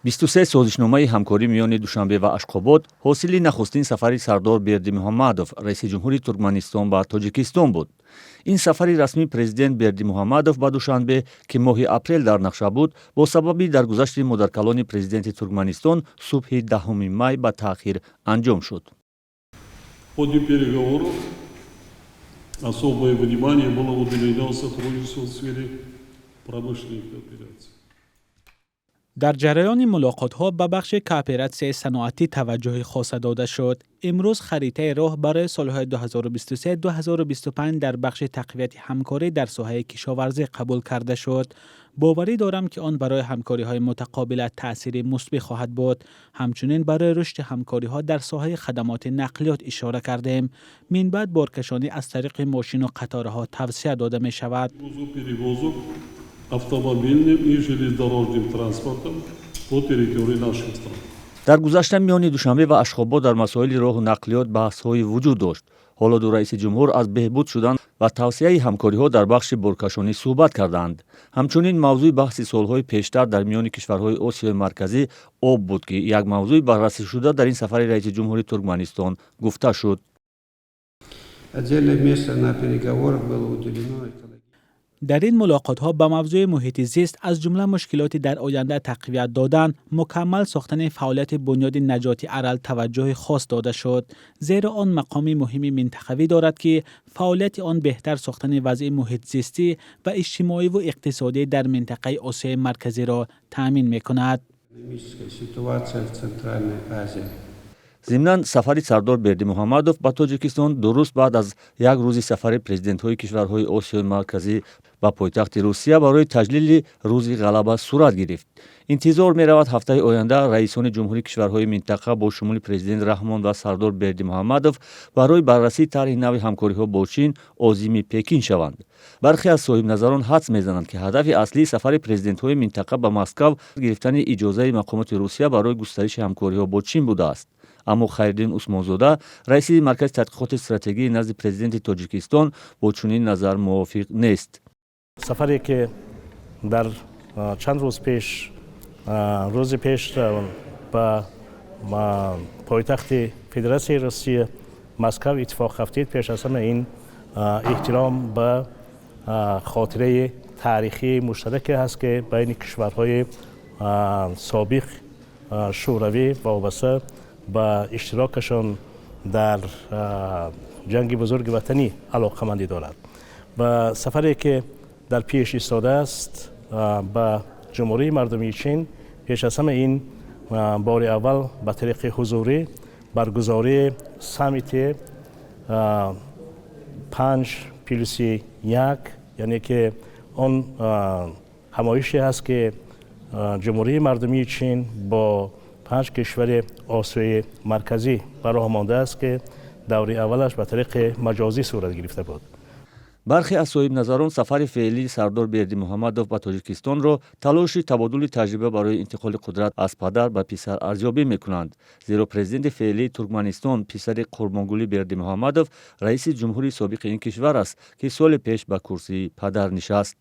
23 созишномаи ҳамкорӣ миёни Душанбе ва Ашқобод ҳосили нахустин сафари Сардор Бердимуҳаммадов, раиси ҷумҳури Туркманистон, ба Тоҷикистон буд. Ин сафари расмии президент Бердимуҳаммадов ба Душанбе, ки моҳи апрел дар нақша буд, бо сабаби даргузашти модаркалони президенти Туркманистон субҳи 10 май ба таъхир анҷом шуд. В ходе переговоров особое внимание было уделено сотрудничеству в сфере промышленной кооперации. Дар ҷараёни мулоқотҳо ба бахши кооператсияи саноатӣ таваҷҷӯҳи хоса дода шуд. Имрӯз харитаи роҳ барои солҳои 2023-2025 дар бахши тақвияти ҳамкорӣ дар соҳаи кишоварзӣ қабул карда шуд. Боварӣ дорам, ки он барои ҳамкориҳои мутақобила таъсири мусбӣ хоҳад буд. Ҳамчунин барои рушди ҳамкориҳо дар соҳаи хадамоти нақлиёт ишора кардем. Минбаъд боркашонӣ аз тариқи мошину қатораҳо тавсия дода мешавад. Перевозок автомобильным и железнодорожным транспортом по территории наших стран. Дар гузашта миёни Душанбе ва Ашхобод дар масоили роҳу нақлиёт баҳсҳое вуҷуд дошт. Ҳоло ду раиси ҷумҳур аз беҳбуд шудан ва тавсеаи ҳамкориҳо дар бахши боркашонӣ суҳбат карданд. Ҳамчунин мавзӯи баҳси солҳои пештар дар миёни кишварҳои Осиёи Марказӣ об буд, ки як мавзӯи баррасӣшуда дар ин сафари раиси ҷумҳури Туркманистон гуфта шуд. Отдельное место на переговорах было уделено Дар ин мулоқотҳо ба мавзӯи муҳити зист, аз ҷумла мушкилоти дар оянда тақвият додан, мукаммал сохтани фаъолияти Бунёди наҷоти Арал таваҷҷӯҳи хос дода шуд, зеро он мақоми муҳими минтақавӣ дорад, ки фаъолияти он беҳтар сохтани вазъи муҳитзистӣ ва иҷтимоиву иқтисодӣ дар минтақаи Осиёи Марказиро таъмин мекунад. Ситуация в Центральной Азии. Зимнан, сафари Сардор Бердимуҳаммадов ба Тоҷикистон дуруст баъд аз як рӯзи сафари президентҳои кишварҳои Осиёи Марказӣ ба пойтахти Русия барои таҷлили Рӯзи Ғалаба сурат гирифт. Интизор меравад, ҳафтаи оянда раисони ҷумҳури кишварҳои минтақа бо шумули президент Раҳмон ва Сардор Бердимуҳаммадов барои баррасии тарҳи нави ҳамкориҳо бо Чин озими Пекин шаванд. Бархе аз соҳибназарон ҳадс мезананд, ки ҳадафи аслии сафари президентҳои минтақа ба Москав гирифтани иҷозаи мақомоти Русия барои густариши ҳамкориҳо бо Чин будааст. Аммо Хайриддин Усмонзода, раиси Маркази тадқиқоти стратегии назди президенти Тоҷикистон, бо чунин назар мувофиқ нест. Сафаре ки дар чанд рӯз пеш, рӯзи пеш ба пойтахти Федератсияи Русия, Москав, иттифоқ афтид, пеш аз ҳама ин эҳтиром ба хотираи таърихии муштараке ҳаст, ки байни кишварҳои собиқ Шӯравӣ вобаста ба иштирокашон дар Ҷанги Бузурги Ватанӣ алоқамандӣ дорад ва сафаре ки дар пеш истодааст ба Ҷумҳурии Мардумии Чин, пеш аз ҳама ин бори аввал ба тариқи ҳузурӣ баргузории саммити 5+1, яъне ки он ҳамоише ҳаст, ки Ҷумҳурии Мардумии Чин бо панҷ кишвари Осиёи Марказӣ ба роҳ мондааст, ки даври аввалаш ба тариқи маҷозӣ сурат гирифта буд. Бархе аз соҳибназарон сафари феълии Сардор Бердимуҳаммадов ба Тоҷикистонро талоши табодули таҷриба барои интиқоли қудрат аз падар ба писар арзёбӣ мекунанд, зеро президенти феълии Туркманистон писари Қурбонгулӣ Бердимуҳаммадов, раиси ҷумҳури собиқи ин кишвар аст, ки соли пеш ба курсии падар нишаст.